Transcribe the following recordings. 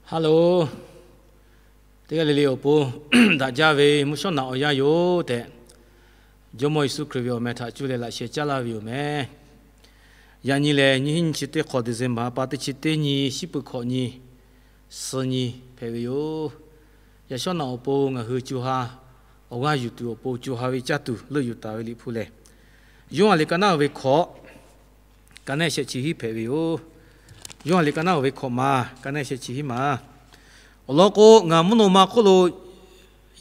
Hello, teˇ g'aˇ le le awˬ pon daꞈ jaˇ ve mvuhˇ shawˉ naꞈ awˬ yanˇ yoˬ tehꞈ, Jawˇmawˇ Yeˍsuˆ Hkriꞈ ve awˬ meh htaꞈ cuˇ leh laꞈ sheh caˉ laˇ ve yoˬ meh. Yaꞈ nyi lehˬ, nyiˇ hinˉ nyiˇ chi teˇ hk'awꞈ December pa teˇ chi teˇ nyi, shiˉ peuˬ hkawꞈ nyi, suh nyi hpehꞈ ve yoˬ. Yaꞈ shawˉ naꞈ awˬ pon ngaˬ hui co ha awˬ g'aˇ yuˬ tuˬ awˬ pon co ha ve caˇ tuˬ leuˆ yuˬ taˍ ve Liꞈ hpu lehˬ, Yoˇhanˬ liꞈ ka naˉ ve hkawꞈ, ka naˉ shehˆ chi hiˉ hpehꞈ ve yoˬ. Yoˇhanˬ liꞈ ka naˉ ve hkawꞈ ma, ka naˉ shehˆ chi hiˉ ma. Awˬ lawn k'o, ngaˬ mvuhˇ naw ma hk'oˆ lo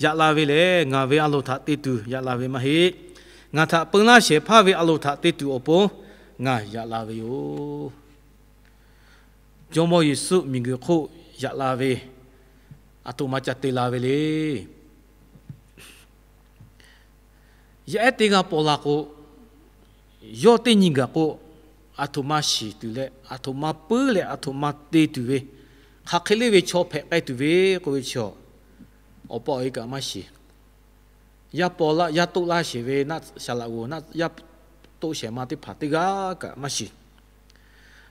yaꞈ la ve lehˬ, ngaˬ ve a loˍ htaꞈ te tuˬ yaꞈ la ve maˇ heˆ. Ngaˬ htaꞈ peu laˇ shehˍ hpaˇ ve a loˍ htaꞈ te tuˬ awˬ pon ngaˬ yaꞈ la ve yoˬ. Jawˇmawˇ Yeˍsuˆ miˬguiˬ hk'oˆ yaꞈ la ve, aˬ htoꞈ ma ca te la ve le. Yaˇ ehˉ teˇ g'aˇ paw la k'o, yawˇ teˇ nyi gaˬ k'o, aˬ htoꞈ ma shiˍ tuˬ leh, aˬ htoꞈ ma puiˉ leh, aˬ htoꞈ ma te tuˬ ve, hk'aˬ hk'e le ve chaw hpehꞈ k'ai tuˬ ve k'oˆ ve chi, awˬ pa awˬ e kaꞈ maˇ shiˍ. Yaˇ paw laˇ, yaˇ toˆ laˇ shehˍ ve naˆ shaˍ laꞈ g'oˍ, yaˇ toˆ shehˍ ma teˇ hpaˍ teˇ g'aˇ kaꞈ maˇ shiˍ.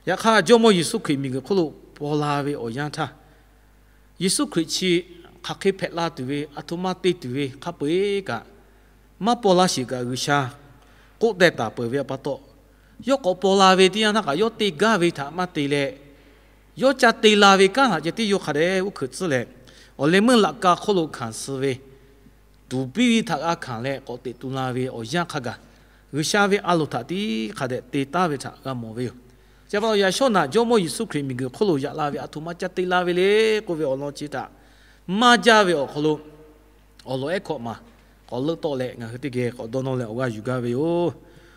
Yaꞈ hk'aˇ, Jawˇmawˇ Yeˍsuˆ Hkriꞈ miˬguiˬ hk'oˆ lo paw la ve awˬ yanˇ htaˇ, Yeˍsuˆ Hkriꞈ chi hk'aˬ hk'e hpehꞈ la tuˬ ve, aˬ htoꞈ ma te tuˬ ve hk'a peu-eˬ kaꞈ, maˇ paw la sheˍ kaꞈ G'uiˬsha k'oˆ teh taˍ peuˬ ve pa taw, yawˇ k'awꞈ paw la ve teˇ yanˇ htaˇ kaꞈ yawˇ te gaˇ ve htaꞈ maˇ te leh, yawˇ ca te la ve kanˉ htaꞈ ceh tiˉ yawˇ hk'a dehꞈ uˉ hkeuꞈ tcuhˉ leh, awˬ leh meuˇ laꞈ ka hk'oˆ lo hkanˍ suh ve tuˍ piˇ ve htaꞈ g'a hkanˍ leh k'awꞈ teꞈ tu la ve awˬ yanˇ hk'a gaˬ, G'uiˬsha ve a loˍ htaꞈ tiˉ hk'a dehꞈ te taˉ ve htaꞈ g'a mawˬ ve yoˬ. Chi pa taw, yaꞈ shawˉ naꞈ Jawˇmawˇ Yeˍsuˆ Hkriꞈ miˬguiˬ hk'oˆ lo yaꞈ la ve aˬ htoꞈ ma ca te la ve le k'oˆ ve awˬ lawn chi htaꞈ maˇ jaˇ ve awˬ hk'aw lo, awˬ lawn ehˉ hkawꞈ ma k'awꞈ leuˆ tawˆ leh ngaˬ hui teˇ geh k'awꞈ dawˇ nawˇ leh awˬ g'aˇ yuˬ gaˇ ve yoˬ.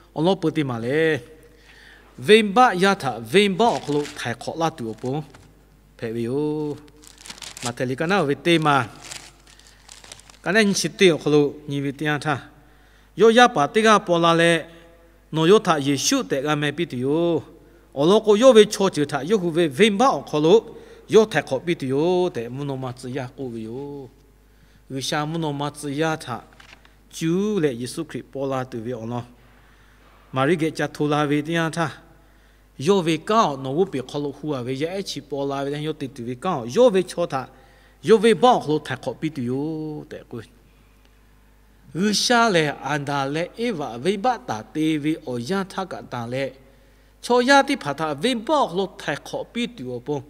Awˬ lawn peuˬ teˇ maˬ lehˬ, venˇbaˆ yaˇ htaꞈ venˇbaˆ awˬ hk'aw lo htaiˍ hk'awꞈ laˇ tuˬ awˬ pon hpehꞈ ve yoˬ. Maꞈhtehˍ liꞈ ka naˉ ve teˇ maˬ, ka naˉ nyiˇ chi teˇ awˬ hk'aw lo nyi ve teˇ yanˇ htaˇ, yawˇ yaˇ paˍ teˇ g'aˇ paw la leh, nawˬ yawˇ htaꞈ Yeˍsuˆ tehꞈ g'a meh piˇ tuˬ yoˬ. Awˬ lawn k'o, yawˇ ve chaw ceuˬ htaꞈ yawˇ hui ve venˇbaˆ awˬ hk'aw lo yawˇ htaiˍ hk'awꞈ piˇ tuˬ yoˬ tehꞈ, mvuhˇ naw ma tcuh yaˇ k'oˆ ve yoˬ. G'uiˬsha mvuhˇ naw ma tcuh yaˇ htaꞈ cuˇ leh Yeˍsuˆ Hkriꞈ paw la tuˬ ve awˬ lawn Maˍriˆ geh ca hto la ve teˇ yanˇ htaˇ, yawˇ ve kanˉ awˬ nawˬ g'oˇ peˬ hk'aw lo hu a ve yaˇ ehˉ chi paw la ve teˇ yanˇ, yawˇ te tuˬ ve kanˉ awˬ yawˇ ve chaw htaꞈ yawˇ venˇbaˆ awˬ hk'aw lo htaiˍ hk'awꞈ piˇ tuˬ yoˬ tehꞈ k'oˆ ve G'uiˬsha lehˬ, Aˍdanˍ leh Eˇvaꞈ venˇbaˆ taˍ te ve awˬ yanˇ htaˇ kaꞈ tanˬ leh, chaw yaˇ teˇ hpaˍ htaꞈ venˇbaˆ awˬ hk'aw lo htaiˍ hk'awꞈ piˇ tuˬ awˬ pon,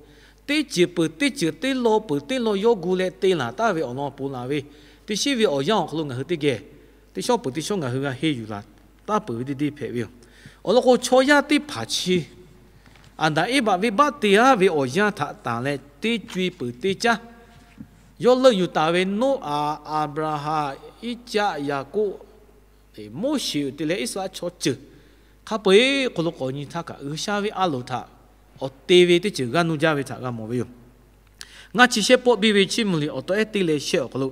teˇ ceuˬ peuˬ teˇ ceuˬ, teˇ law peuˬ teˇ law yawˇ gu leh te laˬ taˍ ve awˬ lawn ponˬ laˬ ve, teˇ shiˉ ve awˬ yanˇ awˬ hk'aw lo ngaˬ hui teˇ geh teˇ shawˉ peuˬ teˇ shawˉ ngaˬ hui g'a henˇ yuˬ laˬ taˍ peuˬ ve teˇ deˇ hpehꞈ ve yoˬ. Awˬ lawn k'o, chaw yaˇ teˇ hpaˍ chi Aˍdanˍ Eˇvaꞈ venˇbaˆ te-a ve awˬ yanˇ htaꞈ tanˬ leh, teˇ co-e peuˬ teˇ caˉ yawˇ leuˆ yuˬ taˍ ve Noˉaꞈ, Aˍbraˍhanˍ, Iˉcaˆ, Yaˍkoˆ, Moˉseˍ te leh Iˉsaˍreˍlaˆ chaw ceuˬ hk'a peu-eˬ hk'aw lo k'awꞈ nyi htaˇ kaꞈ, G'uiˬsha ve a loˍ htaꞈ awˬ te ve teˇ ceuˬ g'aˇ nuˇ jaˇ ve htaꞈ g'a mawˬ ve yoˬ. Ngaˇ chi shehˆ pawˆ biˇ ve Chiˇ mvuh liꞈ awˬ tawˆ ehˉ teˇ leh shehˆ awˬ hk'aw lo,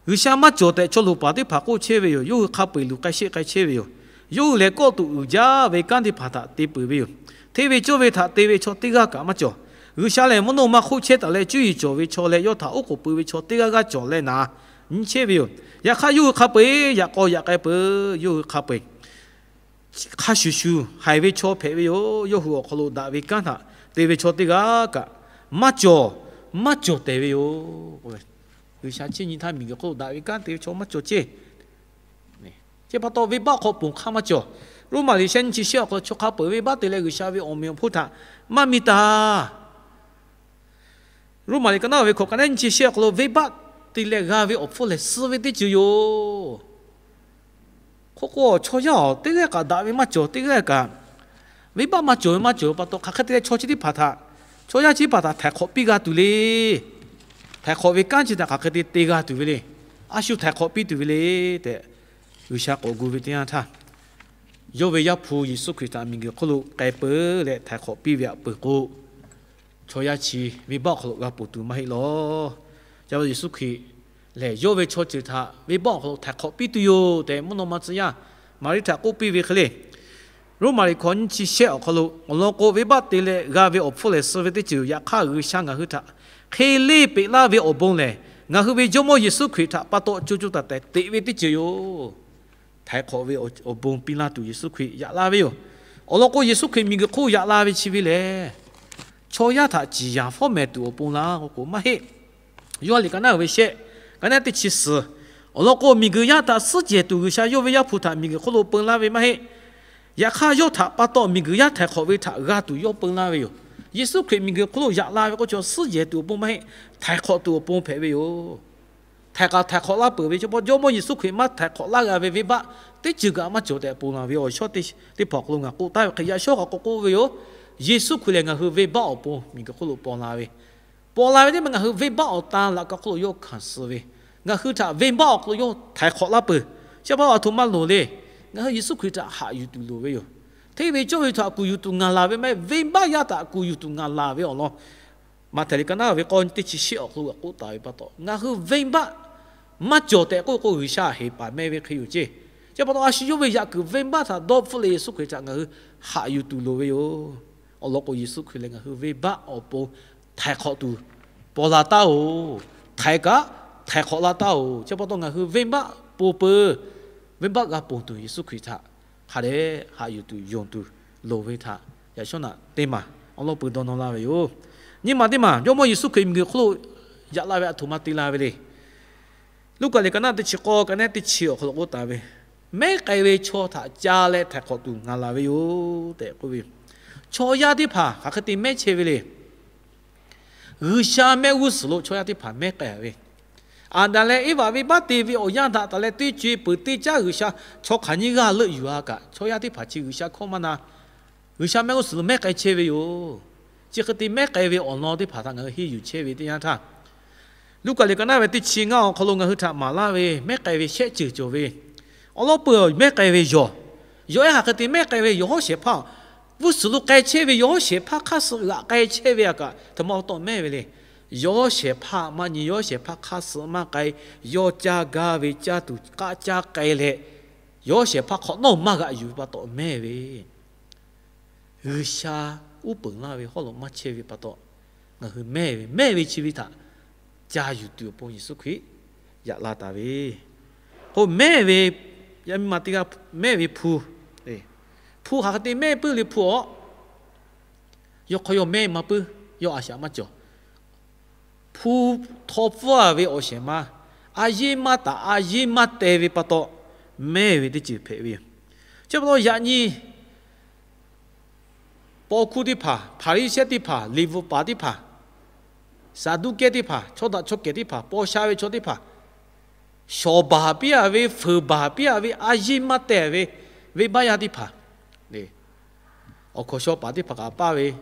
G'uiˬsha maˇ cawˬ tehꞈ chaw luˬ paˍ teˇ hpaˍ k'oˆ chehˇ ve yoˬ. Yawˇ hui hk'a peu-eˬ luˬ k'ai sheˆ k'ai chehˇ ve yoˬ. Yawˇ hui lehˬ, kawˆ tuꞈ uiˍ jaˇ ve kanˉ teˇ hpaˍ htaꞈ te peuˬ ve yoˬ. Hteˇ ve cawˇ ve htaꞈ te ve chaw teˇ g'aˇ kaꞈ maˇ cawˬ. G'uiˬsha lehˬ, mvuhˇ naw ma hk'oˆ chehˇ taˍ leh, cuˇ yiˍ cawˬ ve chaw leh yawˇ htaꞈ oˉ k'oˍ pui ve chaw teˇ g'aˇ g'aˇ cawˬ leh naˍ nyi chehˇ ve yoˬ. Yaꞈ hk'aˇ, yawˇ hui hk'a peu-eˬ yaꞈ k'aw yaꞈ k'ai peuˬ. Yawˇ hui hk'a peu-eˬ hk'a shuˍ shuˍ haiˬ ve chaw hpehꞈ ve yoˬ. Yawˇ hui awˬ hk'aw lo daꞈ ve kanˉ htaꞈ te ve chaw teˇ g'aˇ kaꞈ maˇ cawˬ, maˇ cawˬ tehˬ ve yoˬ. G'uiˬsha chiˇ nyi htaˇ, miˬguiˬ hk'oˆ lo daꞈ ve kanˉ te ve chaw maˇ cawˬ ceˇ. Chi pa taw, venˇbaˆ hk'aw ponˬ hk'aˇ maˇ cawˬ. Roˉmaꞈ liꞈ shehˆ nyiˇ chi shehˆ awˬ hk'aw lo, chaw hk'a peu-eˬ venˇbaˆ te leh G'uiˬsha ve awˬ meꞈ awˬ hponˇ htaꞈ maˇ mi taˍ. Roˉmaꞈ liꞈ ka naˉ ve hkawꞈ ka naˉ nyiˇ chi shehˆ awˬ hk'aw lo, venˇbaˆ te leh g'a ve awˬ hpfuhˇ lehˬ, suh ve teˇ ceuˬ yoˬ. Hk'oˆ k'o, chaw yaˇ-oˬ, teˇ g'aˇ kaꞈ daꞈ ve maˇ cawˬ, teˇ g'aˇ kaꞈ venˇbaˆ maˇ cawˬ ve maˇ cawˬ ve pa taw, hk'aˬ hk'e te leh chaw chi teˇ hpaˍ htaꞈ, chaw yaˇ chi teˇ hpaˍ htaꞈ htaiˍ hk'awꞈ piˇ g'a tuˬ le. Htaiˍ hk'awꞈ ve kanˉ chi htaꞈ hk'aˬ hk'e te te g'a tuˬ ve le. A shu htaiˍ hk'awꞈ piˇ tuˬ ve le tehꞈ, G'uiˬsha k'awꞈ gu ve teˇ yanˇ htaˇ, yawˇ ve Yaˇ hpu Yeˍsuˆ Hkriꞈ htaꞈ miˬguiˬ hk'oˆ lo k'ai peuˬ leh htaiˍ hk'awꞈ piˇ ve aꞈ peuˬ k'o, chaw yaˇ chi venˇbaˆ awˬ hk'aw lo g'a ponˬ tuˬ maˇ heˆ lawˬ. Ca Yeˍsuˆ Hkriꞈ lehˬ, yawˇ ve chaw ceuˬ htaꞈ venˇbaˆ awˬ hk'aw lo htaiˍ hk'awꞈ piˇ tuˬ yoˬ tehꞈ, mvuhˇ naw ma tcuh yaˇ Maˍriˆ htaꞈ k'oˆ piˇ ve hk'e le. Roˉmaꞈ liꞈ hkawꞈ nyiˇ chi shehˆ awˬ hk'aw lo, awˬ lawn k'o, venˇbaˆ te leh g'a ve awˬ hpfuhˇ lehˬ, suh ve teˇ ceuˬ yoˬ. Yaꞈ hk'aˇ, G'uiˬsha ngaˬ hui htaꞈ hk'e leˇ peꞈ laˇ ve awˬ bon lehˬ, ngaˬ hui ve Jawˇmawˇ Yeˍsuˆ Hkriꞈ htaꞈ pa taw co co taiˍ taiˍ teꞈ ve teˇ ceuˬ yoˬ. Htaiˍ hk'awꞈ ve awˬ bon piˇ laˇ tuˬ Yeˍsuˆ Hkriꞈ yaꞈ la ve yoˬ. Awˬ lawn k'o, Yeˍsuˆ Hkriꞈ miˬguiˬ hk'oˆ yaꞈ la ve chi ve lehˬ, chaw yaˇ htaꞈ ciˍ yanˍ fawˉ mehˍ tuˬ awˬ pon laˇ k'oˆ k'o maˇ heˆ. Yawˇ ha lehˬ ka naˉ ve shehˆ, ka naˉ teˇ chi suhˍ, awˬ lawn k'o, miˬguiˬ yaˇ htaꞈ suhˉ jehˬ tuˬ G'uiˬsha yawˇ ve Yaˇ hpu htaꞈ miˬguiˬ hk'oˆ lo peu laˇ ve maˇ heˆ. Yaꞈ hk'aˇ, yawˇ htaꞈ pa taw miˬguiˬ yaˇ htaiˍ hk'awꞈ ve htaꞈ g'a tuˬ yawˇ peu laˇ ve yoˬ. Yeˍsuˆ Hkriꞈ miˬguiˬ hk'oˆ lo yaꞈ la ve k'o, chaw suhˉ jehˬ tuˬ awˬ pon maˇ heˆ, htaiˍ hk'awꞈ tuˬ awˬ pon hpehꞈ ve yoˬ. Htaiˍ kaꞈ htaiˍ hk'awꞈ laˇ peuˬ ve, chi pa taw Jawˇmawˇ Yeˍsuˆ Hkriꞈ maˇ htaiˍ hk'awꞈ laˇ g'a ve venˇbaˆ teˇ ceuˬ kaꞈ maˇ cawˬ tehꞈ ponˬ laˬ ve awˬ shawˉ teˇ hpaˍ awˬ hk'aw lo ngaˬ k'oˆ taˍ ve hk'e, yaꞈ shawˉ kaꞈ k'awꞈ k'oˆ ve yoˬ. Yeˍsuˆ Hkriꞈ lehˬ ngaˬ hui venˇbaˆ awˬ pon miˬguiˬ hk'oˆ lo paw la ve, paw la ve teˇ maˬ ngaˬ hui venˇbaˆ awˬ tan laꞈ ka hk'oˆ lo yawˇ hkanˍ suh ve, ngaˬ hui htaꞈ venˇbaˆ awˬ hk'aw lo yawˇ htaiˍ hk'awꞈ laˇ peuˬ. Chi pa taw aˬ htoꞈ ma loˍ le. Ngaˬ hui Yeˍsuˆ Hkriꞈ htaꞈ haꞈ yuˬ tuˬ loˍ ve yoˬ. Hteˇ ve cawˇ ve htaꞈ kuˬ yuˬ tuˬ ngaˬ laˬ ve maˇ heˆ, venˇbaˆ yaˇ htaꞈ kuˬ yuˬ tuˬ ngaˬ laˬ ve awˬ lawn, Maꞈhtehˍ liꞈ ka naˉ ve k'awˇ nyi teˇ chi shehˆ awˬ hk'aw lo k'oˆ taˍ ve pa taw, ngaˬ hui venˇbaˆ maˇ cawˬ tehꞈ k'oˆ k'o, G'uiˬsha heˍ paˍ meh ve hk'e yoˬ ceˇ. Chi pa taw a shu yawˇ ve yaꞈ kuiˬ venˇbaˆ htaꞈ dawˇ hpfuhˆ leh Yeˍsuˆ Hkriꞈ htaꞈ ngaˬ hui haꞈ yuˬ tuˬ loˍ ve yoˬ. Awˬ lawn k'o, Yeˍsuˆ Hkriꞈ lehˬ ngaˬ hui venˇbaˆ awˬ pon htaiˍ hk'awꞈ tuˬ paw la taˉ-oˬ. Htaiˍ kaꞈ htaiˍ hk'awꞈ la taˉ-oˬ. Chi pa taw ngaˬ hui venˇbaˆ ponˬ peuˬ, venˇbaˆ g'a ponˬ tuˬ Yeˍsuˆ Hkriꞈ htaꞈ hk'a dehꞈ haꞈ yuˬ tuˬ yonˍ tuˬ loˍ ve htaꞈ yaꞈ shawˉ naꞈ teˇ maˬ awˬ lawn peu dawˇ nawˇ laˇ ve yoˬ. Nyiˇ maˬ teˇ maˬ Jawˇmawˇ Yeˍsuˆ Hkriꞈ miˬguiˬ hk'oˆ lo yaꞈ la ve aˬ htoꞈ ma te la ve le. Luˉkaꞈ liꞈ ka naˉ teˇ chi k'awˇ, ka naˉ teˇ chi awˬ hk'aw lo k'oˆ taˍ ve, mehˉ k'ai ve chaw htaꞈ ca leh htaiˍ hk'awꞈ tuˬ ngaˬ laˬ ve yoˬ tehꞈ k'oˆ ve yoˬ. Chaw yaˇ teˇ hpaˍ hk'aˬ hk'e te mehˉ chehˇ ve le. G'uiˬsha mehˆ g'uˇ suhˍ lo chaw yaˇ teˇ hpaˍ mehˉ k'ai ve, Aˍdanˍ leh Eˇvaꞈ venˇbaˆ te ve awˬ yanˇ htaꞈ taˍ leh teˇ co e peuˬ teˇ caˉ G'uiˬsha chaw hk'aˬ nyiˇ g'aˇ leuˆ yuˬ-a kaꞈ, chaw yaˇ teˇ hpaˍ chi G'uiˬsha hkawˇ maˇ na, G'uiˬsha mehˆ g'uˇ suhˍ lo mehˉ k'ai chehˇ ve yoˬ. Chi hk'e te mehˉ k'ai ve awˬ lawn teˇ hpaˍ htaꞈ ngaˬ hui henˇ yuˬ chehˇ ve teˇ yanˇ htaˇ, Luˉkaꞈ liꞈ ka naˉ ve teˇ chi ngaˇ awˬ hk'aw lo ngaˬ hui htaꞈ maˍ laˇ ve mehˉ k'ai ve shehˆ ceuˬ cawˬ ve, awˬ lawn peu mehˉ k'ai ve yawˬ, yawˬ ehˉ hk'aˬ hk'e te mehˉ k'ai ve, yawˬ hawˉ shehˍ hpaˇ g'uˇ suhˍ lo k'ai chehˇ ve, yawˬ hawˉ shehˍ hpaˇ hk'aˇ suh g'aꞈ k'ai chehˇ ve a kaꞈ, htaꞈ ma taw mehˉ ve le. Yawˬ hawˉ shehˍ hpaˇ maˇ nyi, yawˬ hawˉ shehˍ hpaˇ hk'aˇ suh maˇ k'ai, yawˇ caˇ gaˇ ve caˇ tuˬ k'aˆ caˇ k'ai leh, yawˬ hawˉ shehˍ hpaˇ hk'awꞈ nawˉ maˇ g'aꞈ yuˬ ve pa taw mehˉ ve. G'uiˬsha uˉ peunˍ laˇ ve hawˉ lo maˇ chehˇ ve pa taw, ngaˬ hui mehˉ ve, mehˉ ve chi ve htaꞈ ca yuˬ tuˬ awˬ pon Yeˍsuˆ Hkriꞈ yaꞈ la taˍ ve. K'o mehˉ ve, yaˇ miˇ ma teˇ g'aˇ mehˉ ve hpu, hpu hk'aˬ hk'e te mehˉ puiˉ le hpu awˬ, yawˇ hk'aw yawˇ mehˉ maˇ puiˉ, yawˇ a shaꞈ maˇ cawˬ. Hpu htaw pfuhˇ-a ve awˬ shehˍ ma, a yeˇ maˇ taˍ a yeˇ maˇ teh ve pa taw, mehˉ ve teˇ ceuˬ hpehꞈ ve yoˬ. Chi pa taw yaꞈ nyi paw hkuˇ teˇ hpaˍ, Hpaˍriˍsehˇ teˇ hpaˍ, Liꞈ bvuhꞈ paˍ teˇ hpaˍ, Saˍduˆkehˇ teˇ hpaˍ, chaw daꞈ chaw kehˬ teˇ hpaˍ, paw sha ve chaw teˇ hpaˍ, shawˍ baˬ piˇ-a ve, fuiˍ baˬ piˇ-a ve, a yeˇ maˇ teh ve, venˇbaˆ yaˇ teˇ hpaˍ, awˬ hkawnˍ shaw paˍ teˇ hpaˍ kaꞈ paˇ ve,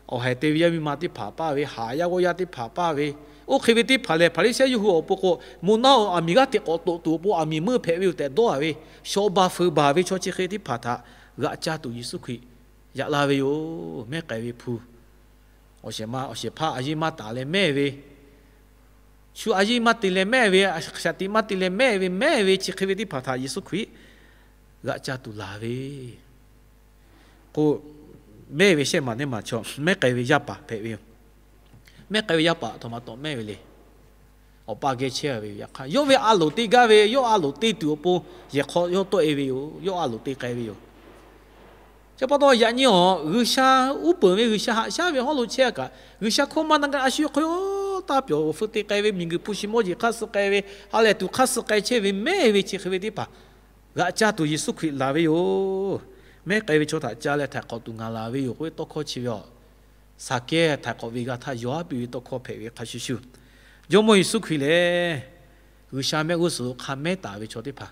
awˬ haiˬ te ve yaˇ miˇ ma teˇ hpaˍ paˇ ve, haˍ yaˇ g'awˇ yaˇ teˇ hpaˍ paˇ ve, oˇ hk'e ve teˇ hpaˍ lehˬ Hpaˍriˍsehˇ yawˇ hui awˬ pon k'o, moˬ naˆ-oˬ, aˬ miˍ g'aˇ hteꞈ k'awꞈ toꞈ tuˬ awˬ pon aˬ miˍ meuˇ hpehꞈ ve yoˬ tehꞈ dawˇ-a ve, shawˍ baˬ fuiˍ baˬ ve chaw chi hk'e teˇ hpaˍ htaꞈ g'aꞈ caˇ tuˬ Yeˍsuˆ Hkriꞈ yaꞈ la ve yoˬ. Mehˉ k'ai ve hpu, awˬ shehˍ ma awˬ shehˍ hpaˇ a yeˇ maˇ taˍ leh mehˉ ve, shu a yeˇ maˇ te leh mehˉ ve, a shaꞈ teꞈ maˇ te leh mehˉ ve, mehˉ ve chi hk'e ve teˇ hpaˍ htaꞈ Yeˍsuˆ Hkriꞈ g'aꞈ caˇ tuˬ laˬ ve k'o, mehˉ ve shehˆ maˬ teˇ maˬ chaw mehˉ k'ai ve yaˇ paˍ hpehꞈ ve yoˬ. Mehˉ k'ai ve yaˇ paˍ htaꞈ ma taw mehˉ ve le. Awˬ pa geh chehˇ ve yoˬ. Yaꞈ hk'aˇ, yawˇ ve a loˍ te gaˇ ve, yawˇ a loˍ te tuˬ awˬ pon yehˬ hk'aw yawˇ tawˆ-e ve yoˬ. Yawˇ a loˍ te k'ai ve yoˬ. Chi pa taw yaꞈ nyi awˬ G'uiˬsha uˉ peunˍ ve, G'uiˬsha haꞈ shaˉ ve hawˉ lo chehˇ-a kaꞈ, G'uiˬsha hkawˇ maˇ na gaˇ, a shu hk'aw yawˇ taˇ pyawˬ, awˬ feu te k'ai ve, miˬguiˬ hpu shi mawˇ jeˬ hk'aˇ suh k'ai ve, ha lehˬ tuˬ hk'aˇ suh k'ai chehˇ ve mehˉ ve chi hk'e ve teˇ hpaˍ g'aꞈ caˇ tuˬ Yeˍsuˆ Hkriꞈ laˬ ve yoˬ. Mehˉ k'ai ve chaw htaꞈ ca leh htaiˍ hk'awꞈ tuˬ ngaˬ laˬ ve yoˬ k'oˆ ve tawˇ hkawˇ chi ve awˬ, Saˍkehˇ htaiˍ hk'awꞈ ve g'a htaˇ yawˇ haˉ piˇ ve tawˇ hkawˇ hpehꞈ ve hk'a shuˍ shuˍ, Jawˇmawˇ Yeˍsuˆ Hkriꞈ lehˬ G'uiˬsha mehˆ g'uˇ suhˍ lo hk'a mehˉ taˍ ve chaw teˇ hpaˍ,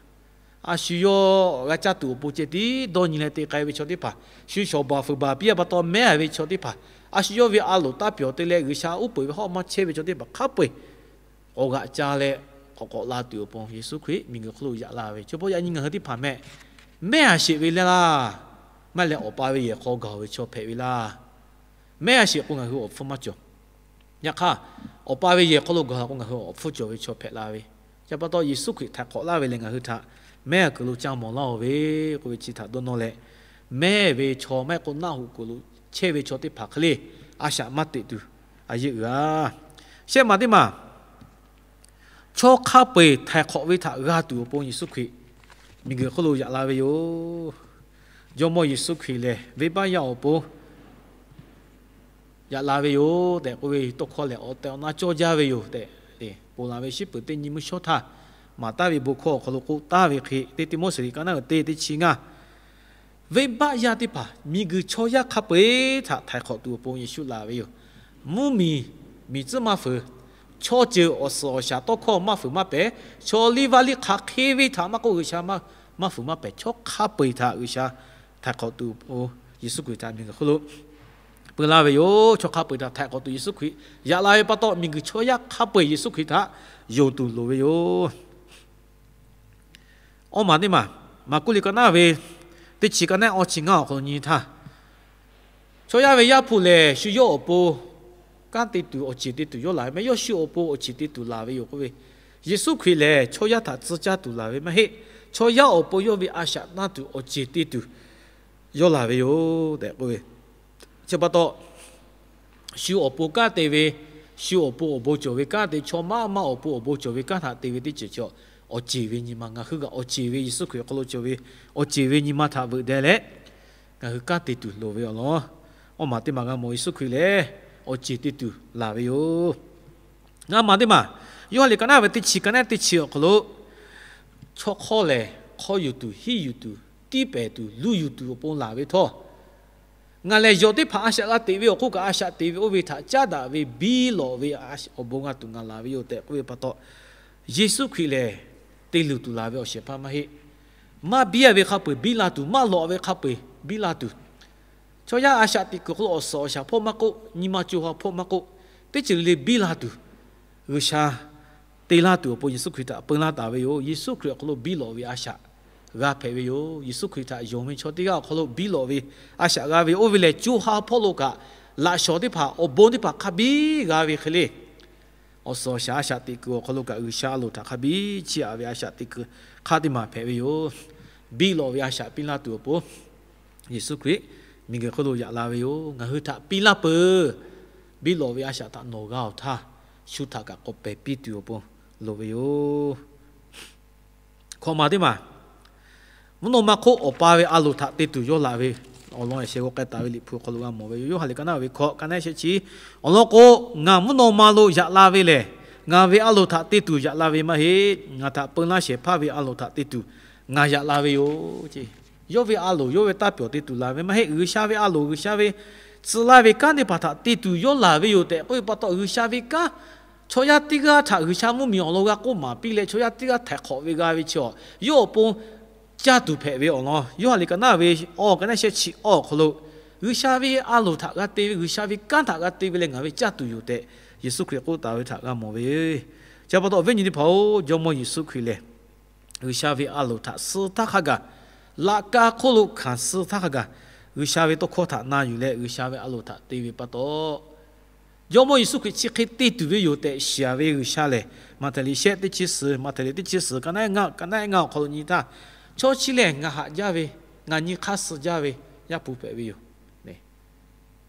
a shu yawˇ g'a caˇ tuˬ awˬ pon ceh tiˉ dawˇ nyi leh te k'ai ve chaw teˇ hpaˍ, shu shawˍ baˬ fuiˍ baˬ piˇ-a pa taw mehˉ-a ve chaw teˇ hpaˍ, a shu yawˇ ve a loˍ taˇ pyawˬ te leh G'uiˬsha uˉ peunˍ ve hawˉ maˇ chehˇ ve chaw teˇ hpaˍ hk'a peu-eˬ k'awꞈ g'aꞈ ca leh k'awꞈ k'awꞈ la tuˬ awˬ pon Yeˍsuˆ Hkriꞈ miˬguiˬ hk'oˆ lo yaꞈ la ve. Chi pa taw yaꞈ nyi ngaˬ hui teˇ hpaˍ mehˆ, mehˉ-a sheˍ ve le laˇ. Maˇ heˆ leh Awˬ pa ve yehˬ hk'aw gaˬ ve chaw hpehꞈ ve laˇ. Mehˉ-a sheˍ k'o ngaˬ hui awˬ hpfuhˇ maˇ cawˬ. Yaꞈ hk'aˇ, Awˬ pa ve yehˬ hk'aw lo gaˬ la k'o ngaˬ hui awˬ hpfuhˇ cawˬ ve chaw hpehꞈ la ve. Chi pa taw Yeˍsuˆ Hkriꞈ htaiˍ hk'awꞈ laˇ ve lehˬ ngaˬ hui htaꞈ mehˉ-a kuiˬ lo caˇ mawˬ laˇ-oˬ ve k'oˆ ve chi htaꞈ dawˇ nawˇ leh, mehˉ ve chaw maˇ heˆ k'o naˆ hoꞈ kuiˬ lo chehˇ ve chaw teˇ hpaˍ hk'e le, a shaꞈ maˇ teꞈ tuˬ a yeˇ uiˍ-a. Shehˆ maˬ teˇ maˬ, chaw hk'a peu-eˬ htaiˍ hk'awꞈ ve htaꞈ g'a tuˬ awˬ pon Yeˍsuˆ Hkriꞈ miˬguiˬ hk'oˆ lo yaꞈ la ve yoˬ. Jawˇmawˇ Yeˍsuˆ Hkriꞈ lehˬ venˇbaˆ yaˇ awˬ pon yaꞈ la ve yoˬ tehꞈ k'oˆ ve tawˇ hkawˇ lehˬ, awˬ tehˬ awˬ na cawˇ jaˇ ve yoˬ tehꞈ, ponˬ laˬ ve shiˉ peuˍ teˇ nyi mvuhˇ shawˉ htaˇ, maˍ taˍ ve bon hkawˇ awˬ hk'aw lo k'oˆ taˍ ve hk'e, teˇ Tiˆmoˉseˍ liꞈ ka naˉ uiˍ teˇ teˇ chi ngaˇ, venˇbaˆ yaˇ teˇ hpaˍ miˬguiˬ chaw yaˇ hk'a peu-eˬ htaꞈ htaiˍ hk'awꞈ tuˬ awˬ pon Yeˍsuˆ laˬ ve yoˬ. Mvuhˇmiˬ, miˬ tcuhˉ maˇ fuiˍ, chaw ceuˬ awˬ suhˍ awˬ shaˍ tawˇ hkawˇ maˇ fuiˍ maˇ pehˍ, chaw liˇ vaˇ liˇ hk'aˬ hk'e ve htaꞈ maˇ k'oˆ, G'uiˬsha maˇ fuiˍ maˇ pehˍ, chaw hk'a peu-eˬ htaꞈ G'uiˬsha htaiˍ hk'awꞈ tuˬ awˬ pon Yeˍsuˆ Hkriꞈ htaꞈ miˬguiˬ hk'oˆ lo peu laˇ ve yoˬ. Chaw hk'a peu-eˬ htaꞈ htaiˍ hk'awꞈ tuˬ Yeˍsuˆ Hkriꞈ yaꞈ la ve pa taw, miˬguiˬ chaw yaˇ hk'a peu-eˬ Yeˍsuˆ Hkriꞈ htaꞈ yonˍ tuˬ loˍ ve yoˬ. Awˇ maˬ teˇ maˬ, Maˍkuˆ liꞈ ka naˉ ve teˇ chi ka naˉ awˇ chi ngaˇ awˬ hk'aw lo nyi htaˇ, chaw yaˇ ve Yaˇ hpu lehˬ, shu yawˇ awˬ pon kanˉ te tuˬ awˬ ceˬ te tuˬ yawˇ laˬ ve maˇ heˆ. Yawˇ shu awˬ pon awˬ ceˬ te tuˬ laˬ ve yoˬ k'oˆ ve, Yeˍsuˆ Hkriꞈ lehˬ chaw yaˇ htaꞈ tcuh caˇ tuˬ laˬ ve maˇ heˆ. Chaw yaˇ awˬ pon yawˇ ve a shaꞈ tanˇ tuˬ awˬ ceˬ te tuˬ yawˇ laˬ ve yoˬ tehꞈ k'oˆ ve, chi pa taw, shu awˬ pon kanˉ te ve, shu awˬ pon awˬ bon cawˬ ve kanˉ te, chaw maˇ maˇ awˬ pon awˬ bon cawˬ ve kanˉ htaꞈ te ve teˇ ceuˬ chi, awˬ ceˬ ve nyi ma, ngaˬ hui g'a awˬ ceˬ ve Yeˍsuˆ Hkriꞈ awˬ hk'aw lo cawˬ ve awˬ ceˬ ve nyi ma htaꞈ veuꞈ deh leh, ngaˬ hui kanˉ te tuˬ loˍ ve awˬ lawn. Awˇ maˬ teˇ maˬ g'a mawˬ, Yeˍsuˆ Hkriꞈ lehˬ awˬ ceˬ te tuˬ laˬ ve yoˬ. Ngaˇ maˬ teˇ maˬ, Yoˇhanˬ liꞈ ka naˉ ve teˇ chi ka naˉ teˇ chi awˬ hk'aw lo, chaw hk'awˇ lehˬ hk'awˇ yuˬ tuˬ, hiˉ yuˬ tuˬ, tiˇ pehˍ tuˬ, luˇ yuˬ tuˬ awˬ pon laˬ ve htawˇ, ngaˬ lehˬ yawˬ teˇ hpaˍ a shaꞈ g'a teꞈ ve awˬ hk'oˆ kaꞈ, a shaꞈ teꞈ ve oˇ ve htaꞈ caˉ daꞈ ve biˇ lawꞈ ve awˬ bon g'a tuˬ ngaˬ laˬ ve yoˬ tehꞈ k'oˆ ve pa taw, Yeˍsuˆ Hkriꞈ lehˬ te luˬ tuˬ laˬ ve awˬ shehˍ hpaˇ maˇ heˆ. Maˇ biˇ a ve hk'a peu-eˬ biˇ la tuˬ, maˇ lawꞈ ve hk'a peu-eˬ biˇ la tuˬ, chaw yaˇ a shaꞈ teꞈ kuiˬ hk'aw lo awˬ suhˍ awˬ shaˍ hpawˇ maˇ k'oˆ, nyi ma co ha hpawˇ maˇ k'oˆ, teˇ ceuˬ le le biˇ la tuˬ, G'uiˬsha te laˇ tuˬ awˬ pon Yeˍsuˆ Hkriꞈ htaꞈ peu laˇ taˍ ve yoˬ. Yeˍsuˆ Hkriꞈ awˬ hk'aw lo biˇ lawꞈ ve a shaꞈ g'a hpehꞈ ve yoˬ. Yeˍsuˆ Hkriꞈ htaꞈ yonˍ ve chaw teˇ g'aˇ awˬ hk'aw lo biˇ lawꞈ ve a shaꞈ g'a ve, oˇ ve lehˬ co ha hpawˇ lo kaꞈ laꞈ shawˍ teˇ hpaˍ, awˬ bon teˇ hpaˍ hk'a biˇ g'a ve hk'e le, awˬ suhˍ awˬ shaˍ a shaꞈ teꞈ kuiˬ awˬ hk'aw lo kaꞈ G'uiˬsha a loˍ htaꞈ hk'a biˇ chiˇ aꞈ ve a shaꞈ teꞈ kuiˬ hk'aˇ teˇ maˬ hpehꞈ ve yoˬ. Biˇ lawꞈ ve a shaꞈ piˇ laˇ tuˬ awˬ pon Yeˍsuˆ Hkriꞈ miˬguiˬ hk'oˆ lo yaꞈ la ve yoˬ. Ngaˬ hui htaꞈ piˇ laˇ peuˬ. Biˇ lawꞈ ve a shaꞈ htaꞈ nawˬ g'a awˬ htaˇ, shu htaꞈ kaꞈ k'awꞈ pehˬ piˇ tuˬ awˬ pon loˍ ve yoˬ. Hkawꞈ maˬ teˇ maˬ, mvuhˇ naw ma hk'oˆ Awˬ pa ve a loˍ htaꞈ te tuˬ yawˇ laˬ ve awˬ lawn sheh g'aw k'ai taˍ ve Liꞈ hpu awˬ hk'aw lo g'a mawˬ ve yoˬ. Yoˇhanˬ liꞈ ka naˉ ve hkawꞈ ka naˉ sheh chi, awˬ lawn k'o, ngaˬ mvuhˇ naw ma lo yaꞈ la ve lehˬ, ngaˬ ve a loˍ htaꞈ te tuˬ yaꞈ la ve maˇ heˆ. Ngaˬ htaꞈ peu laˇ shehˍ hpaˇ ve a loˍ htaꞈ te tuˬ ngaˬ yaꞈ la ve yoˬ. Yawˇ ve a loˍ, yawˇ ve taˇ pyawˬ te tuˬ laˬ ve maˇ heˆ. G'uiˬsha ve a loˍ, G'uiˬsha ve tcuh laˇ ve kanˉ teˇ hpaˍ htaꞈ te tuˬ yawˇ laˬ ve yoˬ tehꞈ k'oˆ ve pa taw, G'uiˬsha ve kanˉ chaw yaˇ teˇ g'aˇ htaꞈ G'uiˬsha mvuhˇmiˬ awˬ lawn g'a k'oˆ maˍ piˇ leh, chaw yaˇ teˇ g'aˇ htaiˍ hk'awꞈ ve g'a ve chi, yawˇ awˬ pon caˇ tuˬ hpehꞈ ve awˬ lawn. Yoˇhanˬ liꞈ ka naˉ ve awˬ ka naˉ sheh chi awˬ hk'aw lo, G'uiˬsha ve a loˍ htaꞈ g'a te ve, G'uiˬsha ve kanˉ htaꞈ g'a te ve leh ngaˬ ve caˇ tuˬ yoˬ tehꞈ, Yeˍsuˆ Hkriꞈ k'oˆ taˍ ve htaꞈ g'a mawˬ ve. Chi pa taw awˬ viˉ nyi teˇ hpaˍ-oˬ, Jawˇmawˇ Yeˍsuˆ Hkriꞈ lehˬ G'uiˬsha ve a loˍ htaꞈ suh htaˇ hk'a gaˬ, laꞈ ka hk'oˆ lo hkanˍ suh htaˇ hk'a gaˬ, G'uiˬsha ve tawˇ hkawˇ htaꞈ na yuˬ leh G'uiˬsha ve a loˍ htaꞈ te ve pa taw, Jawˇmawˇ Yeˍsuˆ Hkriꞈ chi hk'e te tuˬ ve yoˬ tehꞈ shiˍ ve G'uiˬsha lehˬ, Maꞈhtehˍ liꞈ shehˆ teˇ chi suhˍ, Maꞈhtehˍ liꞈ teˇ chi suhˍ ka naˉ ngaˇ, ka naˉ ngaˇ awˬ hk'aw lo nyi htaˇ, chaw chi lehˬ ngaˬ haꞈ jaˇ ve, ngaˬ nyi hk'aˇ suh jaˇ ve Yaˇ hpu hpehꞈ ve yoˬ.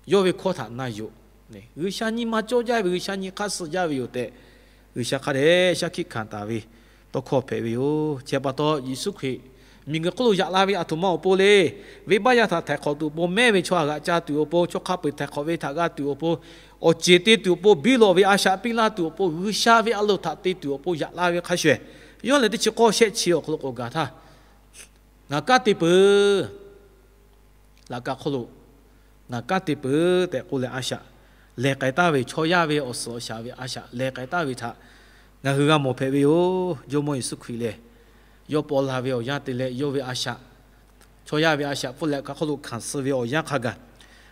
Yawˇ ve hkawˇ htaꞈ na yuˬ, G'uiˬsha nyi ma cawˇ jaˇ ve, G'uiˬsha nyi hk'aˇ suh jaˇ ve yoˬ tehꞈ, G'uiˬsha hk'a dehꞈ shaˉ hkiˆ hkanˍ taˍ ve tawˇ hkawˇ hpehꞈ ve yoˬ. Chi pa taw, Yeˍsuˆ Hkriꞈ miˬguiˬ hk'oˆ lo yaꞈ la ve a htoꞈ ma awˬ pon le, venˇbaˆ yaˇ htaꞈ htaiˍ hk'awꞈ tuˬ awˬ pon, mehˇ ve chaw htaꞈ g'aꞈ ca tuˬ awˬ pon, chaw hk'a peu-eˬ htaiˍ hk'awꞈ ve htaꞈ g'a tuˬ awˬ pon, awˬ ceˬ te tuˬ awˬ pon, biˇ lawꞈ ve a shaꞈ piˇ laˇ tuˬ awˬ pon, G'uiˬsha ve a loˍ htaꞈ te tuˬ awˬ pon yaꞈ la ve hk'a shuˍ, Yoˇhanˬ liꞈ teˇ chi k'awˇ shehˆ chi awˬ hk'aw lo k'awꞈ gaˬ htaˇ, ngaˬ kanˉ te peuˬ. Laꞈ ka hk'oˆ lo ngaˬ kanˉ te peuˬ tehꞈ k'oˆ leh, a shaꞈ lehˬ k'ai taˍ ve, chaw yaˇ ve awˬ suhˍ awˬ shaˍ ve a shaꞈ lehˬ k'ai taˍ ve htaꞈ ngaˬ hui g'a mawˬ hpehꞈ ve yoˬ. Jawˇmawˇ Yeˍsuˆ Hkriꞈ lehˬ, yawˇ paw la ve awˬ yanˇ te leh, yawˇ ve a shaꞈ, chaw yaˇ ve a shaꞈ pfuhˇ leh ka hk'oˆ lo hkanˍ suh ve awˬ yanˇ hk'a gaˬ,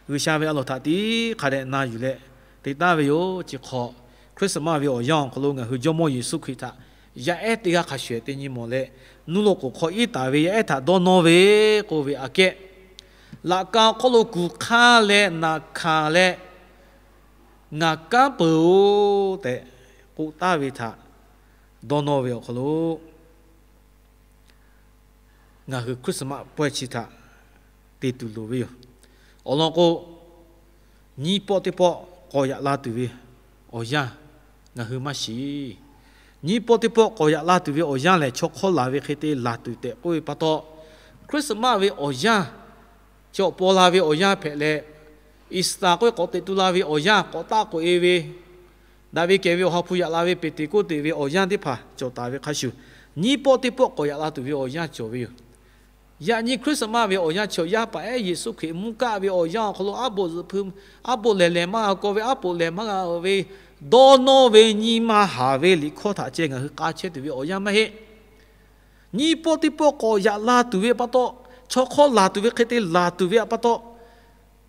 G'uiˬsha ve a loˍ htaꞈ tiˉ hk'a dehꞈ na yuˬ leh te taˍ ve yoˬ. Chi hk'awꞈ, Christmas ve awˬ yanˇ awˬ hk'aw lo ngaˬ hui Jawˇmawˇ Yeˍsuˆ Hkriꞈ htaꞈ yaˇ ehˉ teˇ g'aˇ hk'a shuˍ te nyi mawˬ leh, nuˇ loꞈ k'oˍ hk'aw iˉ taˍ ve yaˇ ehˉ htaꞈ dawˇ nawˇ ve k'oˆ ve aꞈ kehˉ, laꞈ ka awˬ hk'oˆ lo kuˬ hk'aˇ leh naˬ hkanˍ leh, ngaˬ kanˉ peuˬ-oˬ tehꞈ k'oˆ taˍ ve htaꞈ dawˇ nawˇ ve awˬ hk'aw lo ngaˬ hui Christmas pawehˇ chi htaꞈ te tuˬ loˍ ve yoˬ. Awˬ lawn k'o, nyiˇ pawˆ teˇ pawˆ k'awꞈ yaꞈ la tuˬ ve awˬ yanˇ ngaˬ hui maˇ shiˍ. Nyiˇ pawˆ teˇ pawˆ k'awꞈ yaꞈ la tuˬ ve awˬ yanˇ lehˬ, chaw hk'awˇ laˬ ve hk'e te laˬ tuˬ tehꞈ k'oˆ ve pa taw, Christmas ve awˬ yanˇ, chaw paw la ve awˬ yanˇ hpehꞈ leh, Easter k'oˆ ve k'awꞈ teꞈ tu la ve awˬ yanˇ, k'awꞈ taˆ k'oꞈ e ve, daꞈ ve kehˬ ve Awˬ ha hpu yaꞈ la ve Pentecost teꞈ ve awˬ yanˇ teˇ hpaˍ cawˬ taˍ ve hk'a shuˍ, nyiˇ pawˆ teˇ pawˆ k'awꞈ yaꞈ la tuˬ ve awˬ yanˇ cawˬ ve yoˬ. Yaꞈ nyi Christmas ve awˬ yanˇ chi awˬ, yaˇ paˍ ehˉ Yeˍsuˆ Hkriꞈ mvuhˇ kaˆ ve awˬ yanˇ awˬ hk'aw lo, aˉ boꞈ zuhꞈ hpu, aˉ boꞈ lehˬ lehˬ maˇ g'a k'aw ve, aˉ poꞈ lehˬ maˇ g'a ve, dawˇ nawˇ ve nyi ma haˍ ve liꞈ hkawˇ htaꞈ ceh ngaˬ hui k'a chehˇ tuˬ ve awˬ yanˇ maˇ heˆ. Nyiˇ pawˆ teˇ pawˆ k'awꞈ yaꞈ la tuˬ ve pa taw, chaw hk'awˇ laˬ tuˬ ve hk'e te laˬ tuˬ ve pa taw,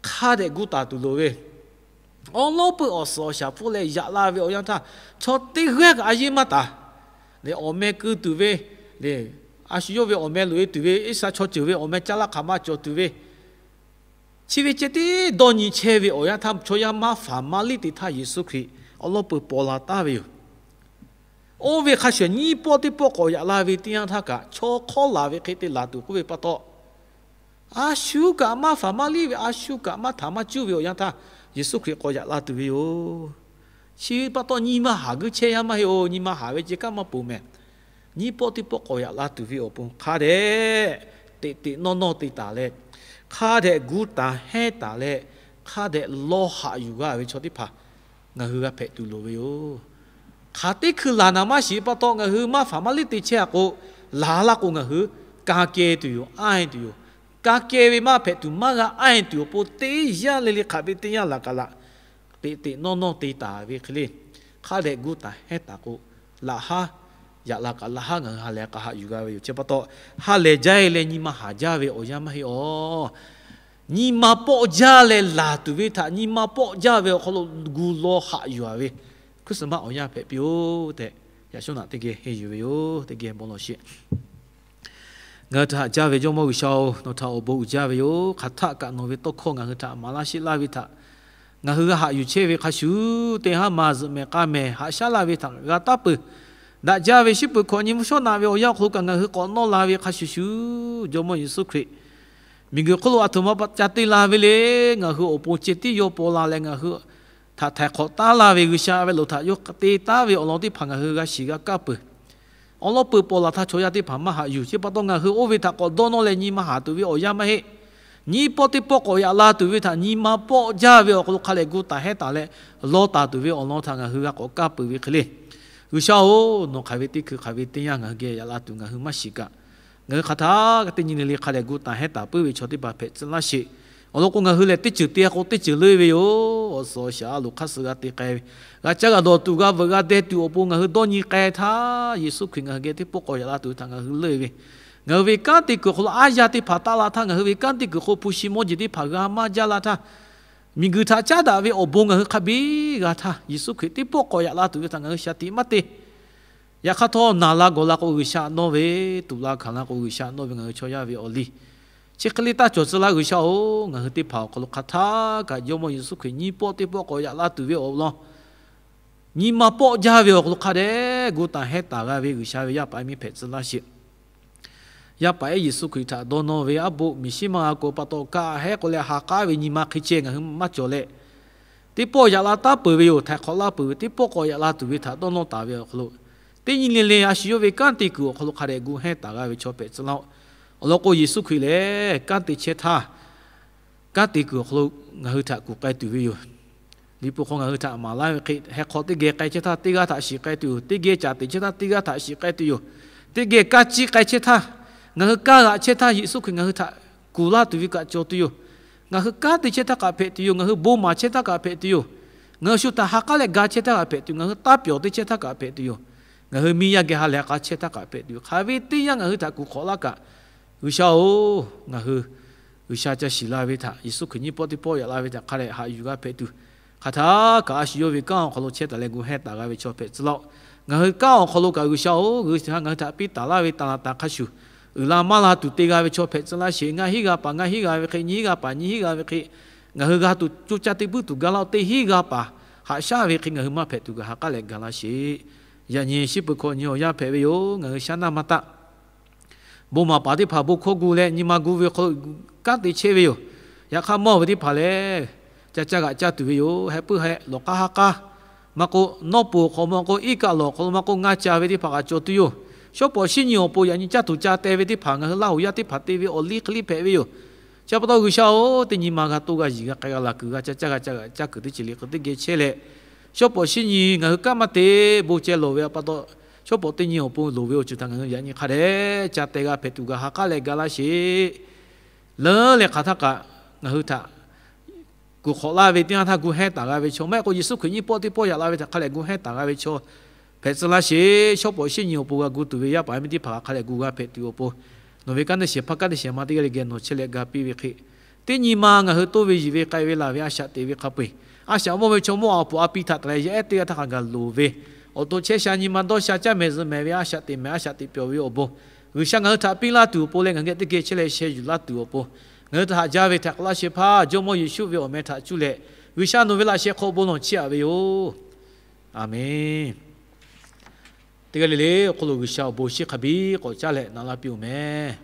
hk'a dehꞈ gu taˍ tuˬ loˍ ve, awˬ lawˉ peuˬ awˬ suhˍ awˬ shaˍ hpfuhˇ leh yaꞈ la ve awˬ yanˇ htaˇ, chaw teˇ g'aˇ kaꞈ a yeˇ maˇ taˍ. Leh awˬ meh keu tuˬ ve, leh a shu yawˇ ve awˬ meh loꞈ e tuˬ ve, Iˉsaˍreˍlaˆ chaw ceuˬ ve awˬ meh caˇ laˇ hk'aˬ ma cawˬ tuˬ ve, chi ve ceh tiˉ dawˇ nyi chehˇ ve awˬ yanˇ htaˇ, chaw yaˇ maˇ faˍ maˇ liˇ te htaˇ Yeˍsuˆ Hkriꞈ awˬ lawˉ peuˬ paw la taˍ ve yoˬ. Oˇ ve hk'a shuˍ nyiˇ pawˆ teˇ pawˆ k'awꞈ yaꞈ la ve teˇ yanˇ htaˇ kaꞈ, chaw hk'awˇ laˬ ve hk'e te laˬ tuˬ k'oˆ ve pa taw, a shu kaꞈ maˇ faˍ maˇ liˇ ve, a shu kaꞈ maˇ htaˍ maˇ cuˇ ve awˬ yanˇ htaˇ, Yeˍsuˆ Hkriꞈ k'awꞈ yaꞈ la tuˬ ve yoˬ. Chi pa taw nyi ma haˍ g'uiˇ chehˇ yaˇ maˇ heˆ oˬ. Nyi ma haˍ ve ceh kanˉ maˇ ponˬ mehˍ. Nyiˇ pawˆ teˇ pawˆ k'awꞈ yaꞈ la tuˬ ve awˬ pon hk'a dehꞈ teꞈ teꞈ nawˇ nawˇ te taˍ leh, hk'a dehꞈ gu taˍ hehnˇ taˍ leh, hk'a dehꞈ lawˇ haꞈ yuˬ g'a ve chaw teˇ hpaˍ ngaˬ hui g'a hpehꞈ tuˬ loˍ ve yoˬ. Hk'aˬ teˇ hkui laˬ naˍ maˇ shiˍ pa taw, ngaˬ hui maˇ faˍ maˇ liˇ te chehˇ a k'o, laˬ laˇ k'o ngaˬ hui ka keh tuˬ yoˬ, anˇ tuˬ yoˬ. Ka keh ve maˇ hpehꞈ tuˬ maˇ g'a anˇ tuˬ awˬ pon teˇ yanˇ le le hk'aˬ ve teˇ yanˇ laˬ kaꞈ laꞈ teꞈ teꞈ nawˇ nawˇ te taˍ ve hk'e le, hk'a dehꞈ gu taˍ hehnˇ taˍ k'o, laꞈ haˉ yaꞈ la kaꞈ laꞈ haˉ ngaˬ hui ha lehˬ k'a haꞈ yuˬ g'a ve yoˬ. Chi pa taw, ha lehˬ jaˇ e leh nyi ma haˍ jaˇ ve awˬ yanˇ maˇ heˆ awˬ. Nyi ma pawˆ jaˇ leh laˬ tuˬ ve htaꞈ nyi ma pawˆ jaˇ ve awˬ hk'aw lo gu law haꞈ yuˬ a ve Christmas awˬ yanˇ hpehꞈ piˇ-oˬ tehꞈ, yaꞈ shawˉ naꞈ teˇ geh henˇ yuˬ ve yoˬ. Teˇ geh bon lawˬ sheˍ. Ngaˬ hui htaꞈ haꞈ jaˇ ve Jawˇmawˇ G'uiˬsha-oˬ, nawˬ htaꞈ awˬ bon uiˍ jaˇ ve yoˬ. Hk'aˬ htaˆ kaꞈ nawˬ ve tawˇ hkawˇ ngaˬ hui htaꞈ maˍ laˇ sheˆ laˇ ve htaꞈ ngaˬ hui g'a haꞈ yuˬ chehˇ ve hk'a shuˍ, teˇ haˉ ma zuhꞈ mehˍ k'a mehˍ haꞈ shaˉ laˇ ve htaꞈ g'a taˉ peuˬ. Daꞈ jaˇ ve shiˉ peuˬ hkawꞈ nyi mvuhˇ shawˉ naꞈ ve awˬ yanˇ awˬ hk'aw lo kaꞈ ngaˬ hui k'awꞈ nawˇ la ve hk'a shuˍ shuˍ, Jawˇmawˇ Yeˍsuˆ Hkriꞈ miˬguiˬ hk'oˆ lo aˬ htoꞈ ma ca te la ve le. Ngaˬ hui awˬ pon ceh tiˉ yawˇ paw la leh ngaˬ hui htaꞈ htaiˍ hk'awꞈ taˉ laˇ ve G'uiˬsha ve loˍ htaꞈ yawˇ te taˉ ve awˬ lawn teˇ hpaˍ ngaˬ hui g'a shiˍ g'a kaˇ peuˬ. Awˬ lawn peuˬ paw la htaˇ chaw yaˇ teˇ hpaˍ maˇ haꞈ yuˬ. Chi pa taw ngaˬ hui oˇ ve htaꞈ k'awꞈ dawˇ nawˇ leh nyi ma haˍ tuˬ ve awˬ yanˇ maˇ heˆ. Nyiˇ pawˆ teˇ pawˆ k'awꞈ yaꞈ la tuˬ ve htaꞈ nyi ma pawˆ jaˇ ve awˬ hk'aw lo hk'a lehˬ gu taˍ hehnˇ taˍ leh, lawˇ taˍ tuˬ ve awˬ lawn htaꞈ ngaˬ hui g'a k'awꞈ kaˇ peuˬ ve hk'e le. G'uiˬsha-oˬ, nawˬ hk'aˬ ve teˇ hkui hk'aˬ ve teˇ yanˇ ngaˬ hui geh yaꞈ la tuˬ ngaˬ hui maˇ shiˍ kaꞈ, ngaˬ hui hk'aˬ htaˇ kaꞈ teˇ nyi le le hk'a lehˬ gu taˍ hehnˇ taˍ puiˉ ve chaw teˇ hpaˍ hpehꞈ tcuh laˇ sheˍ. Awˬ lawn k'o, ngaˬ hui lehˬ teˇ ceuˬ te k'o teˇ ceuˬ leuˇ ve yoˬ. Awˬ suhˍ awˬ shaˍ a loˍ hk'aˇ suh g'a te k'ai ve, g'a caˇ g'a dawˬ tuˬ g'a veuꞈ g'a deh tuˬ awˬ pon ngaˬ hui dawˇ nyi k'ai htaˇ, Yeˍsuˆ Hkriꞈ ngaˬ hui geh teˇ pawˆ k'awꞈ yaꞈ la tuˬ ve htaꞈ ngaˬ hui leuˇ ve, ngaˬ hui ve kanˉ te kuiˬ awˬ hk'aw lo aˉ yaˇ teˇ hpaˍ taˆ la htaˇ, ngaˬ hui ve kanˉ te kuiˬ hk'aw hpu shi mawˇ jeˬ teˇ hpaˍ g'a maˇ jaˇ la htaˇ, miˬguiˬ htaꞈ caˉ daꞈ ve awˬ bon ngaˬ hui hk'a biˇ g'a htaˇ, Yeˍsuˆ Hkriꞈ teˇ pawˆ k'awꞈ yaꞈ la tuˬ ve htaꞈ ngaˬ hui shaˍ tiꞈ maˇ te. Yaꞈ hk'aˇ htawˇ, naˬ la gawˬ la k'o G'uiˬsha nawˇ ve, tuꞈ la hkanˍ la k'o G'uiˬsha nawˇ ve ngaˬ hui chaw yaˇ ve awˬ liˇ. Chi hk'e le taˇ cawˬ tcuh laˇ G'uiˬsha-oˬ, ngaˬ hui teˇ hpaˍ awˬ hk'aw lo hk'aˬ htaˇ kaꞈ Jawˇmawˇ Yeˍsuˆ Hkriꞈ nyiˇ pawˆ teˇ pawˆ k'awꞈ yaꞈ la tuˬ ve awˬ lawn, nyi ma pawˆ jaˇ ve awˬ hk'aw lo hk'a dehꞈ gu taˍ hehnˇ taˍ g'a ve G'uiˬsha ve yaˇ paˍ yaˇ miˇ hpehꞈ tcuh laˇ sheˍ. Yaˇ paˍ ehˉ Yeˍsuˆ Hkriꞈ htaꞈ dawˇ nawˇ ve aˉ boˆ miˬ shiˉ maˇ g'a k'o pa taw, kaˆ hehˉ k'oˆ leh ha k'aˉ ve nyi ma hk'e ceh ngaˬ hui maˇ cawˬ leh, teˇ pawˆ yaꞈ la taˉ peuˬ ve yoˬ. Htaiˍ hk'awꞈ laˇ peuˬ ve teˇ pawˆ k'awꞈ yaꞈ la tuˬ ve htaꞈ dawˇ nawˇ taˍ ve awˬ hk'aw lo, teˇ nyi le le a shu yawˇ ve kanˉ te kuiˬ awˬ hk'aw lo hk'a dehꞈ gu hehnˇ taˍ g'a ve chaw hpehꞈ tcuh laˇ-oˆ. Awˬ lawn k'o, Yeˍsuˆ Hkriꞈ lehˬ kanˉ te chehˇ htaˇ, kanˉ te kuiˬ awˬ hk'aw lo ngaˬ hui htaꞈ kuˬ k'ai tuˬ ve yoˬ. Liꞈ hpu hk'aw ngaˬ hui htaꞈ maˍ laˇ ve hk'e, heh hk'aw teˇ geh k'ai chehˇ htaˇ teˇ g'aˇ htaꞈ shiˍ k'ai tuˬ yoˬ. Teˇ geh caˍ teꞈ chehˇ htaˇ teˇ g'aˇ htaꞈ shiˍ k'ai tuˬ yoˬ. Teˇ geh kaˇ ciˇ k'ai chehˇ htaˇ, ngaˬ hui kaˇ g'aꞈ chehˇ htaˇ Yeˍsuˆ Hkriꞈ ngaˬ hui htaꞈ kuˬ laˇ tuˬ ve kaꞈ cawˬ tuˬ yoˬ. Ngaˬ hui kanˉ te chehˇ htaˇ kaꞈ hpehꞈ tuˬ yoˬ. Ngaˬ hui bon maˍ chehˇ htaˇ kaꞈ hpehꞈ tuˬ yoˬ. Ngaˬ hui shu htaꞈ ha k'aˉ leh ga chehˇ htaˇ kaꞈ hpehꞈ tuˬ, ngaˬ hui taˇ pyawˬ te chehˇ htaˇ kaꞈ hpehꞈ tuˬ yoˬ. Ngaˬ hui miˇ yaˇ geh ha lehˬ k'a chehˇ htaˇ kaꞈ hpehꞈ tuˬ yoˬ. Hk'aˬ ve teˇ yanˇ ngaˬ hui htaꞈ kuˬ hk'awꞈ laˇ kaꞈ, G'uiˬsha-oˬ, ngaˬ hui G'uiˬsha ca shiˍ la ve htaꞈ, Yeˍsuˆ Hkriꞈ nyiˇ pawˆ teˇ pawˆ yaꞈ la ve htaꞈ hk'a dehꞈ haꞈ yuˬ g'a hpehꞈ tuˬ, hk'aˬ htaˇ kaꞈ a shu yawˇ ve kanˉ awˬ hk'aw lo chehˇ taˍ leh gu hehnˇ taˍ g'a ve chaw hpehꞈ tcuh laˇ-oˆ. Ngaˬ hui kanˉ awˬ hk'aw lo kaꞈ G'uiˬsha-oˬ, G'uiˬsha ngaˬ hui htaꞈ piˇ taˍ laˇ ve taˍ laˍ taˍ hk'a shuˍ, uiˍ la maˇ la tuˬ te g'a ve chaw hpehꞈ tcuh laˇ sheˍ. Ngaˇ hinˉ g'a paˍ ngaˇ hinˉ g'a ve hk'e, nyiˇ hinˉ g'a paˍ nyiˇ hinˉ g'a ve hk'e, ngaˬ hui g'a tuˬ coˇ caˇ te puiˉ tuˬ gaˇ laˇ-oˆ. Teˇ hinˉ g'a paˍ haꞈ shaˉ ve hk'e ngaˬ hui maˇ hpehꞈ tuˬ kaꞈ ha k'aˉ leh ga laˇ sheˍ. Yaꞈ nyi shiˉ peuˬ hkawꞈ nyi awˬ yanˇ hpehꞈ ve yoˬ. Ngaˬ hui shaˉ naˇ maˇ taˆ. Bon maˍ paˍ teˇ hpaˍ bon hkawˇ gu leh nyi ma gu ve hk'aw lo kanˉ te chehˇ ve yoˬ. Yaꞈ hk'aˇ mawˇ ve teˇ hpaˍ lehˬ, ca caˇ g'aꞈ caˇ tuˬ ve yoˬ. Heh puiˉ heh lawˬ k'aˉ ha k'aˉ, maˇ k'oˆ nawˇ peuˬ awˬ hk'aw maˇ k'oˆ iˉ kaˆ lawˬ awˬ hk'aw lo maˇ k'oˆ ngaˇ ca ve teˇ hpaˍ kaꞈ cawˬ tuˬ yoˬ. Shawˉ pawˍ shinˉ nyi awˬ pon yaꞈ nyi caˇ tuˬ ca teh ve teˇ hpaˍ ngaˬ hui Laˇ huˍ yaˇ teˇ hpaˍ te ve awˬ liˇ hk'e liˇ hpehꞈ ve yoˬ. Chi pa taw G'uiˬsha-oˬ, teˇ nyi ma g'a toˇ g'a yiˬ g'a k'ai g'a laˬ kuiˬ g'a ca caˇ g'a caˇ g'a caˇ kuiˬ teˇ ceuˬ liꞈ hk'e teˇ geh chehˇ leh, shawˉ pawˍ shinˉ nyi ngaˬ hui kanˉ maˇ te bon ceh lawˬ ve a pa taw, shawˉ pawˍ teˇ nyi awˬ pon loˍ ve awˬ ceuˬ htaꞈ ngaˬ hui yaꞈ nyi hk'a dehꞈ ca teh g'a hpehꞈ tuˬ g'a ha k'aˉ leh ga laˇ sheˍ. Leuˉ leh hk'aˬ htaˇ kaꞈ ngaˬ hui htaꞈ kuˬ hk'awꞈ laˇ ve teˇ yanˇ htaˇ gu hehnˇ taˍ g'a ve chaw, maˇ heˆ k'o Yeˍsuˆ Hkriꞈ nyiˇ pawˆ teˇ pawˆ yaꞈ la ve htaꞈ hk'a dehꞈ gu hehnˇ taˍ g'a ve chaw hpehꞈ tcuh laˇ sheˍ. Shawˉ pawˍ shinˉ nyi awˬ pon g'a gu tuˬ ve yaˇ paˍ yaˇ miˇ teˇ hpaˍ hk'a dehꞈ gu g'a hpehꞈ tuˬ awˬ pon, nawˬ ve kanˉ teˇ shehˍ hpaˇ kanˉ teˇ shehˍ ma teˇ g'aˇ leh geh nawˬ chehˇ leh ga piˇ ve hk'e, teˇ nyi ma ngaˬ hui toˇ ve yiˬ ve k'ai ve laˬ ve a shaꞈ teꞈ ve hk'a peu-eˬ, a shaꞈ mawˇ ve chaw mawˇ awˬ puˍ a pi htaꞈ taˍ leh yaˇ ehˉ teˇ g'aˇ htaˇ hk'a gaˬ loˍ ve, awˬ to chehˇ sha nyi ma dawˇ sha caˇ mehˍ zuhꞈ mehˍ ve a shaꞈ teꞈ mehˍ a shaꞈ teꞈ pyawˬ ve awˬ bon, G'uiˬsha ngaˬ hui htaꞈ piˇ laˇ tuˬ awˬ pon leh ngaˬ hui geh teˇ geh chehˇ leh sheh yuˬ laˇ tuˬ awˬ pon, ngaˬ hui htaꞈ haꞈ jaˇ ve htaꞈ k'awꞈ laˇ shehˍ hpaˇ Jawˇmawˇ Yeˍsuˆ ve awˬ meh htaꞈ cuˇ leh, G'uiˬsha nawˬ ve laꞈ sheh hk'aw bon lawˬ chiˇ aꞈ ve yoˬ. Aˬmenˍ. Teˇ g'aˇ le le awˬ hk'aw lo G'uiˬsha awˬ bon shiˍ hk'a biˇ k'awꞈ caˇ leh na laˇ piˇ-oˬ mehˍ.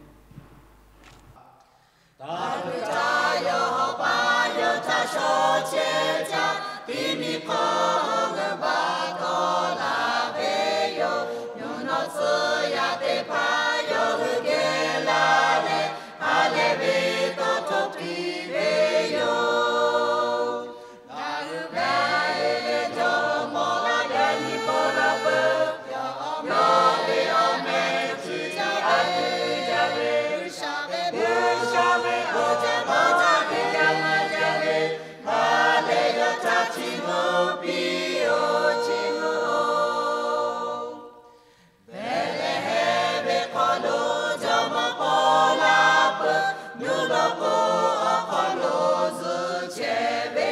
Behˍlehˍhehnˍ ve hk'aw lo Jawˇmawˇ k'oˆ laˇ peuˬ, Nuˇ loꞈ k'oˍ awˬ hk'aw lo zuhꞈ chehˇ ve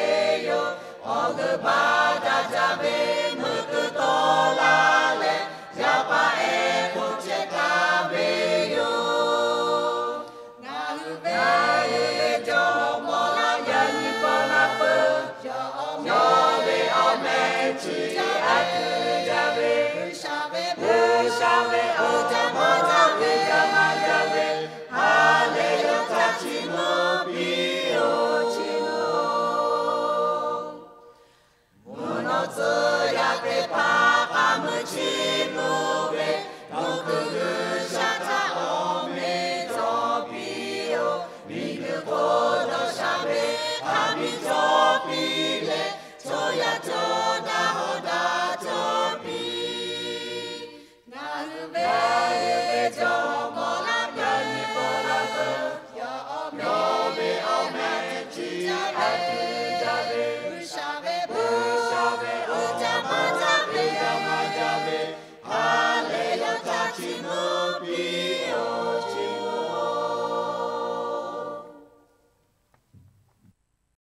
yoˬ. Awˬ g'euˆ baˆ daꞈ jaˇ ve meuˇ kuiˬ tawˆ la leh, yaˇ paˍ ehˉ hk'oˆ chehˇ taˍ ve yoˬ. Ngaˬ hui gaˬ leh Jawˇmawˇ laꞈ yaˇ nyi paw laˇ peuˬ, yawˇ ve awˬ meh chi aꞈ keu jaˇ ve, G'uiˬsha ve, G'uiˬsha ve awˬ jaˇ mawˇ jaˇ ve jaˇ maˇ jaˇ ve, ha lehˬ yawˇ htaꞈ chiˇ mvuh piˇ-oˬ, chiˇ mvuh-oˬ. Mvuhˇ naw tcuh yaˇ teˇ hpaˍ k'aˉ meuˇ chiˇ mvuh ve, nawˬ hui G'uiˬsha htaꞈ awˬ meh cawˬ piˇ-oˬ. Miˬguiˬ hk'oˆ dawˇ sha ve hk'a biˇ